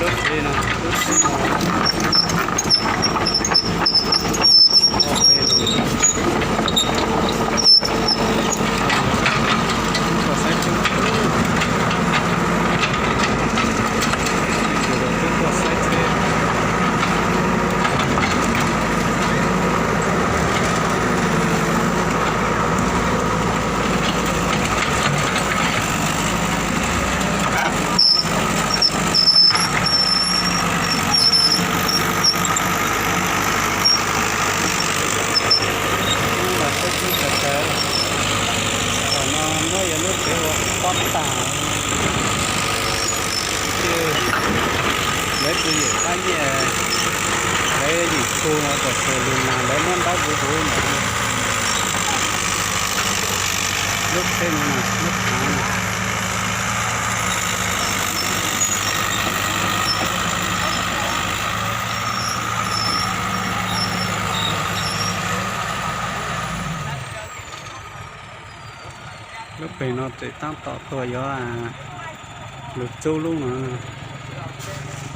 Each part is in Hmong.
Lub tsheb no, lub tsheb no, tuaj saib tsheb, tuaj saib tsheb. Los saib tsheb sawv daws, tom no muab yog lub tsev ua pob tag. Lawv tsis yam pab nyiaj, lawv yim khu no tam sis lus nas lawv muab ntaub huv huv ntawm lub tsheb no, lub thav no. Lub pem no tseem tab tom tuaj yuav lus txub lub no.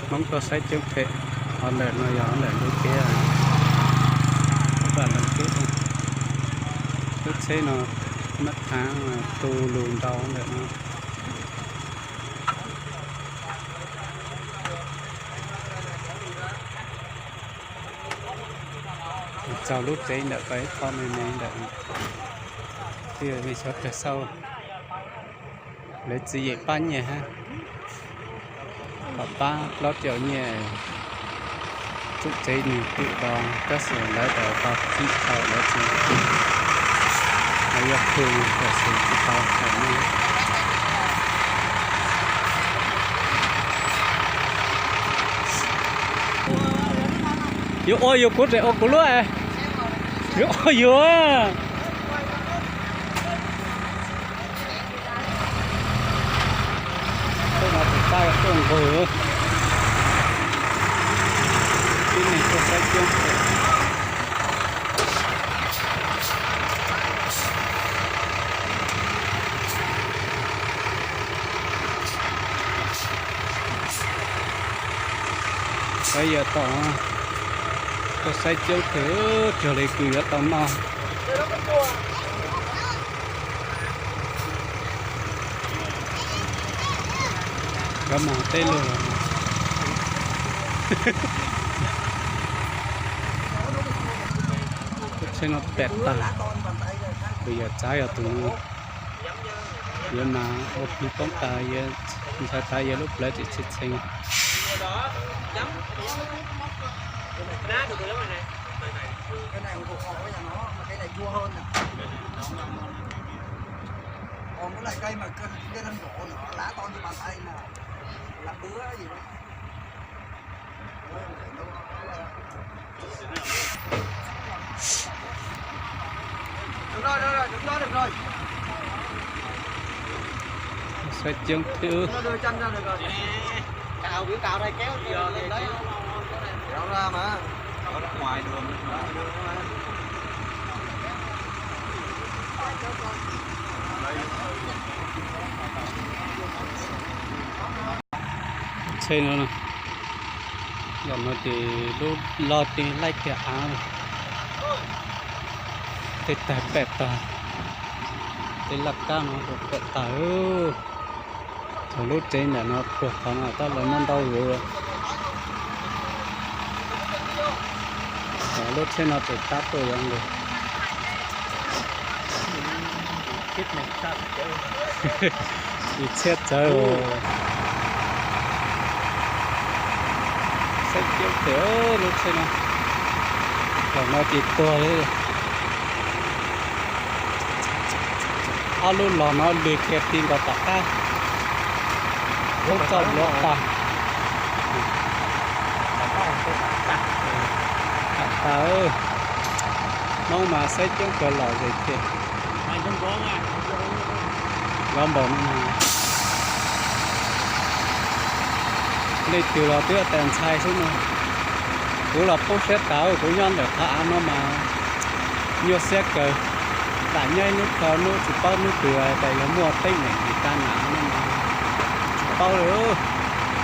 Hmoob tuaj saib coob phem. Hov ntawm no yog hov ntawm lub tsheb, lub tsheb no, lub tsheb no muab thav tu lus ntau ntawm no. Txog lub tsev ntawm ko ib qho me me ntawm, twb yog li xyov kawg xauj, lawv txiv yim pab nyiaj hab, kom pab plaub caug nyiaj tsum tsev nws twm los tab sis lawv tau tau tib thaum lawv tsis, lawv yuav khu tam sis tsis tau thaum no. Yuav ua yus kuv tseem ua kuv luaj. Yuav ua yus. Tej no tus tab tuaj nqug, tib neeg tuaj saib coob. Lawv yuav tau tuaj saib coob kawg, cuag li kws yuav tau noj. Kov mas teb lug los, tsheb no pem tag, tus yawm tsav yog tus yuav mas ua plig poob tas, ntshai tas yog lub plawv tsis txheeb. Saib coob thiab. Tsheb no, zaum no ces lub log tej laij kiag av, tej tag pem tag, tej laj kab no pem tag. Thaum lub tsev ntawm no puag qhov no tab lawv muab ntaub huv. Lub tsheb no tseem tab tuaj yuav nqus. Ib txhiab txawv. Saib coob tiag lub tsheb no. Zaum no ces tuag li. Ob lub los no lwg kiag ti nkaus tom qab, thoob txoj duav tas. Tam tas, Hmoob mas saib coob kawg los zes tiag. Nkauj npaum no, leej twg los twb tas ntshai xwb no. Kuv los poob siab tas, kuv nyob ntawm qhov av no mas nyuaj siab kawg. Tam nyob ib hnub dhau hnub tsis paub hnub twg tas yuav muaj teeb meem li tas na no mas tsis paub li.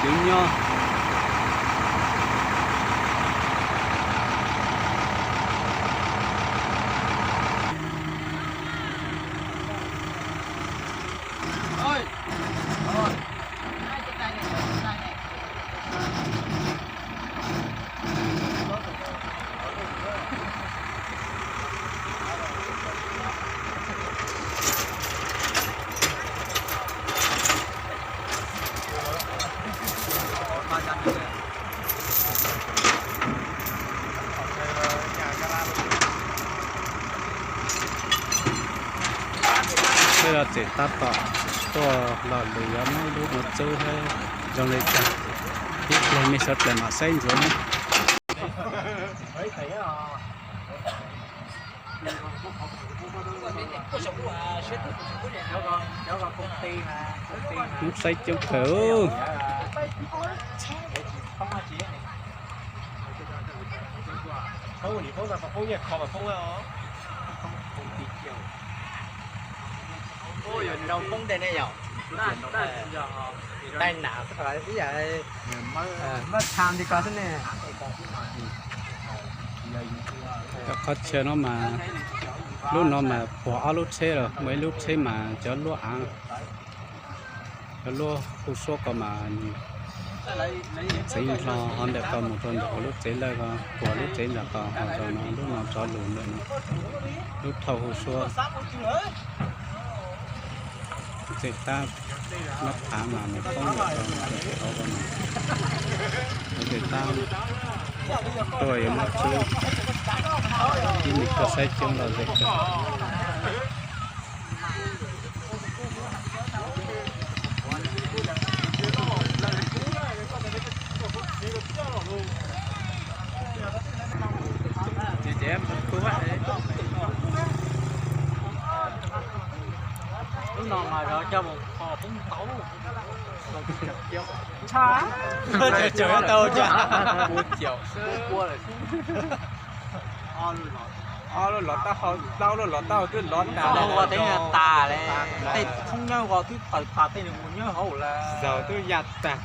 Yuav nyob Peb los tseem tab tom tuaj los lwm, yuav muab lub no txub thiab zoo li cas, ib pliag mej sawv daws mam saib ntxiv. Lub saib coob kawg. Cov qhov chaw no mas, lub no mas puag ob lub tsheb los muaj ib lub tsheb mas cov luaj av, cov luaj hu suab ko mas txeev hlo hov ntawm ko mus rau ntawm lub tsev lawj ko, puag lub tsev ntawm ko ho rau no lub no rov lug ntawm no, lub thauj hu suab. Tseem tab nyob phav mas nws poob lawm, tau ko mas, tseem tab tuaj yuav muab txub, ib me tuaj saib coob los ze kawg. Lub no mas yog coj mus kho poob tau. Tau cas? Ob lub lov taub hau, plaub lub lov taub hau twb lov tas, ua tev tas li. Tej thoob nyob ua twb tawm tas, tej nws mus nyob hauv lawm, zaum twb ya tag.